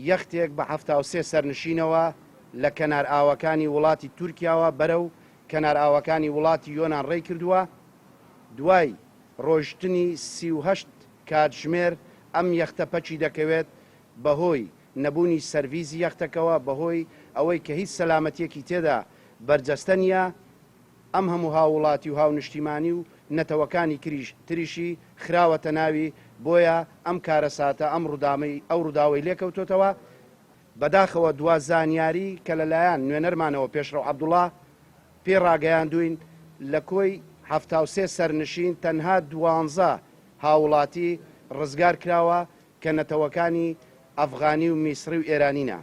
یەختێک بە 73 سەرنشینەوە لە کەنارئاوەکانی وڵاتی تورکیاوە بەرەو کەنارئاوەکانی وڵاتی یۆنان ڕێی کردووە، دوای ڕۆیشتنی 38 کاتژمێر ئەم یەختە پەکی دەکەوێت بەهۆی نەبوونی سەرڤیزی یەختەکەوە، بەهۆی ئەوەی کە هیچ سەلامەتییەکی تێدا بەرجەستە نییە، ئەم هەموو هاووڵاتی و هاونشتیمانی و نەتەوەکانی کریش تریشی خراوەتە ناوی، بۆیە ئەم کارەساتە، ئەم ڕوودامەی ئەو ڕووداوەی لێکەوتۆتەوە. بەداخەوە دوا زانیاری کە لە لایەن نوێنەرمانەوە پێشڕەو عەبدوڵا پێی ڕاگەیاندووین، لە کۆی 73 سەرنشین تەنها 12 هاووڵاتی ڕزگار کراوە کە نەتەوەکانی ئەفغانی و میسڕی و ئێرانینە.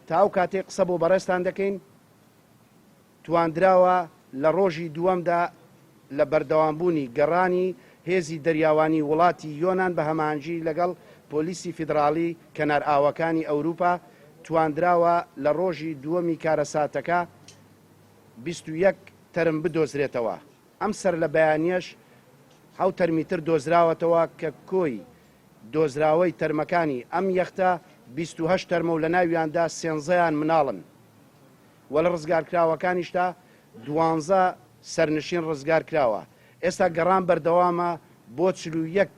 تا ئەو کاتەی قسە بۆ بەڕێزتان دەکەین، تواندراوە لە ڕۆژی دووەمدا لە بەردەوامبوونی گەڕانی هێزی دەریاوانی وڵاتی یۆنان بە هەماهەنگی لەگەڵ پۆلیسی فیدڕاڵی کەنارئاوەکانی ئەوروپا تواندراوە لە ڕۆژی دووەمی کارەساتەکە 21 تەرم بدۆزرێتەوە. ئەم سەرلەبەیانییەش حەوت تەرمی تر دۆزراوەتەوە کە کۆی دۆزراوەی تەرمەکانی ئەم یەختە 28 تەرمە و لەناویاندا سێنزەیان مناڵن. و لە ڕزگارکراوەکانیشدا دوانزە سەرنشین ڕزگارکراوە، ئێستا گەڕان بەردەوامە بۆ 41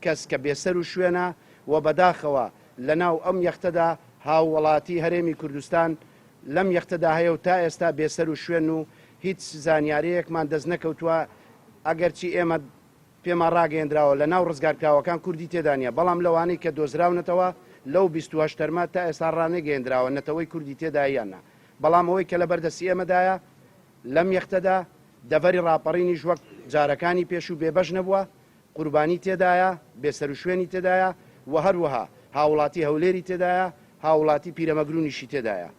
کەس کە بێسەروشوێنە و بەداخەوە لەناو ئەم یەختەدا هاووڵاتی هەرێمی کوردستان لەم یەختەدا هەیە و تا ئێستا بێسەروشوێن و هیچ زانیارەیەکمان دەستنەکەوتووە، ئەگەرچی ئێمە پێمان ڕاگەیەندراوە لە ناو ڕزگارکراوەکان کوردی تێدا نییە، بەڵام لەوانەی کە دۆزراونەتەوە لەو 28 تەرمە تا ئێستا ڕانەگەیەندراوە نەتەوەی کوردی تێدایە یان نا، بەڵام ئەوەی کە لەبەر دەستی ئێمەدایە لەم یەختەدا دەڤەری ڕاپەڕینیش وەک جارەکانی پێشوو بێبەش نەبووە، قوربانی تێدایە، بێسەروشوێنی تێدایە و هەروەها هاووڵاتی هەولێری تێدایە، هاووڵاتی پیرەمەگرونیشی تێدایە.